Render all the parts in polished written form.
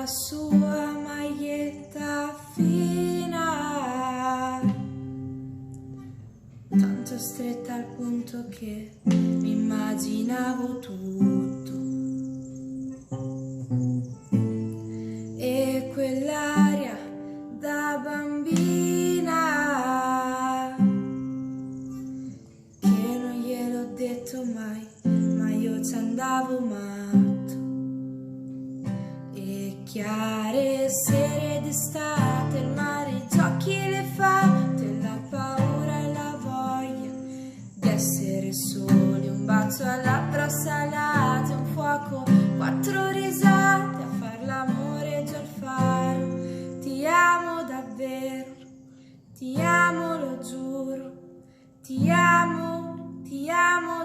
sua maglietta fina, tanto stretta al punto che mi immaginavo tutto. E quell'aria da bambina che non gliel'ho detto mai, ma io ci andavo matto. E chiare sere d'estate, il mare, i giochi, le fate, la paura e la voglia di essere soli, un bacio a labbra salate, un fuoco, quattro risate, a far l'amore giù al faro. Ti amo davvero, ti amo, lo giuro, ti amo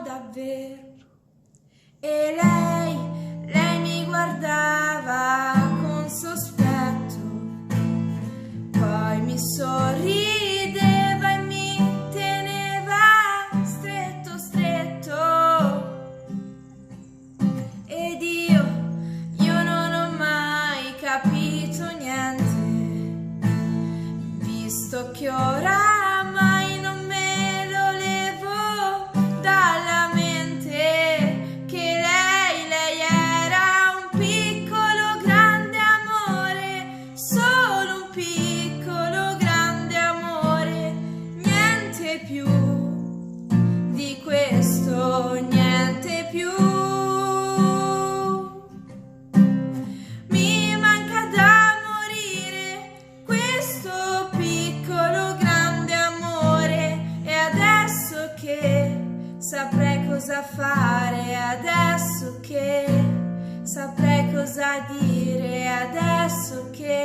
davvero. E lei mi guardava con sospetto, poi mi sorrideva e mi teneva stretto, stretto. Ed io non ho mai capito niente, visto che oramai non me lo levo dalla mente, che lei era un piccolo grande amore, solo un piccolo grande amore, niente più di questo, niente più. Mi manca da morire questo piccolo grande amore, e adesso che saprei cosa fare, adesso che saprei cosa dire, adesso che